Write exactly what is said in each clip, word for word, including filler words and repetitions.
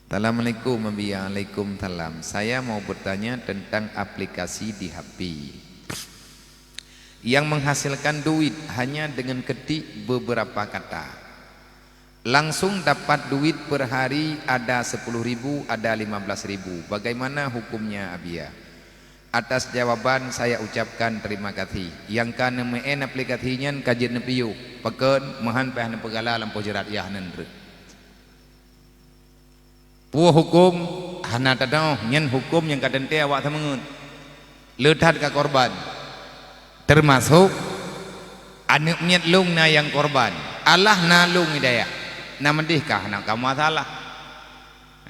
Assalamualaikum, Abi. Waalaikumsalam. Saya mau bertanya tentang aplikasi di H P yang menghasilkan duit hanya dengan ketik beberapa kata. Langsung dapat duit per hari, ada sepuluh ribu, ada lima belas ribu. Bagaimana hukumnya, Abi? Atas jawaban saya ucapkan terima kasih. Nyang ka neumeu'en aplikasi nyan ka jeuet neupiôh, pakon meuhan payah neupeugala lampôh jeurat yah nan treuk. Peue huköm? Hana tanoh, nyan huköm nyang ka teuntée awak tameungeut. Le that ka korban, teumasok aneuëk miet lôn na nyang korban. Allah na lôn hidayah, na meudeh ka hana ka masalah.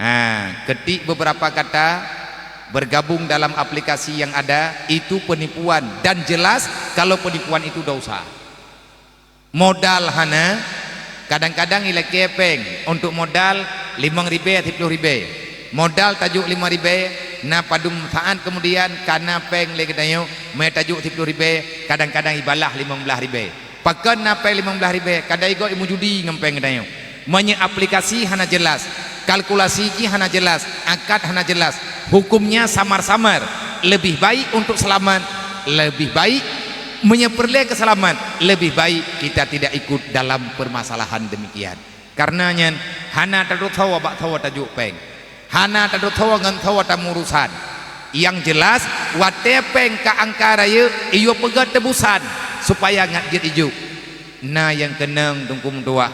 Ha, ketik beberapa kata, bergabung dalam aplikasi yang ada, itu penipuan dan jelas kalau penipuan itu dosa. Modal hana, kadang-kadang ilakée péng untuk modal limong ribée, siploh ribée. Modal tajok limong ribée, na padum saát kemudian ka na péng lé geutanyoe, meu tajok siploh ribée, kadang-kadang ibalah limong blaih ribée. Pakon na péng limong blaih ribée, kadai goe imujudi ngon péng geutanyoe. Meunyoe aplikasi hana jelas, kalkulasi jih hana jelas, akad hana jelas, hukumnya samar-samar. Lebih baik untuk selamat, lebih baik meunyoe peureulée keu seulamat, lebih baik kita tidak ikut dalam permasalahan demikian. Karena nyan hana tatuthoe bak tho tajok péng, hana tatuthoe ngon tho tamurusan. Nyang jelas, watée péng ka angka rayeuk, iyue peugét teubusan supaya ngat jeuet ijok. Na nyang keunong Teungku meutuah.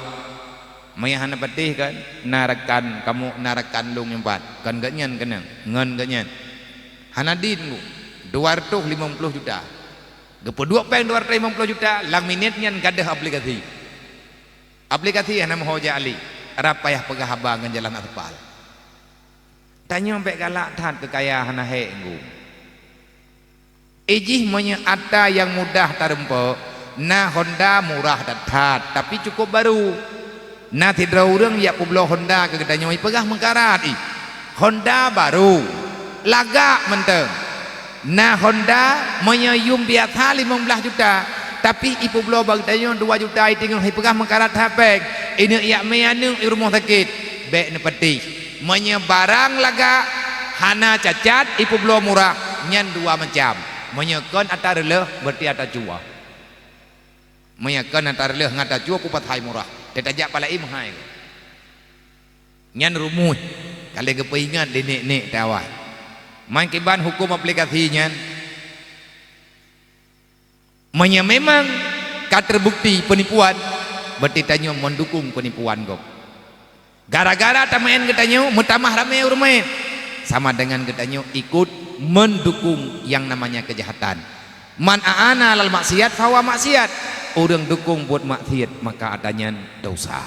Meunyoe hana patéh kan, na rakan kamoe, na rakan lôn nyang pat, kon geuhnyan keunong, ngon geuhnyan. Hana dien, Bu, dua ratus limong ploh juta. Geupeuduek péng dua ratus limong ploh juta, lam minét nyan gadôh aplikasi. Aplikasi hana meuho jak ali, rab payah peugah haba ngon jalan aspal. Tanyoe bék galak that keu kaya hana hék, Teungku. Ijih meunyoe atra nyang mudah tareumpok, na Honda murah that-that, tapi cukôp baru. Na sidroe ureuëng jak peubloe Honda keu geutanyoe, ipeugah meukarat ih, Honda baru, lagak mantong. Na Honda meunyoe yum biasa limong blaih juta, tapi ipeubloe bak geutanyoe dua juta, iteungoh ipeugah meukarat that péng, ineuk jak mé aneuëk i rumoh sakét. Bék neupatéh, meunyoe barang lagak hana cacat ipeubloe murah, nyan dua macam. Meunyoe kon atra reuloh, berarti atra cuwa. Meunyoe kon atra reuloh ngon atra cuwa, peue pasai murah, teutajak palai meuhai. Nyan rumoh ka lheueh geupeuingat lé nek-nek teuh awai. Meukiban huköm aplikasi nyan, meunyoe memang ka teubukti peunipuan, berarti tanyoe meudukong peunipuan gob. Gara-gara tameu'en geutanyoe meutamah ramé ureuëng meu'en, sama deungon geutanyoe ikot meudukong nyang namanya keujahatan. "Man a'ana 'alal maksiat fahuwa maksiat." Ureuëng dukong buet maksiat, maka atra nyan desya.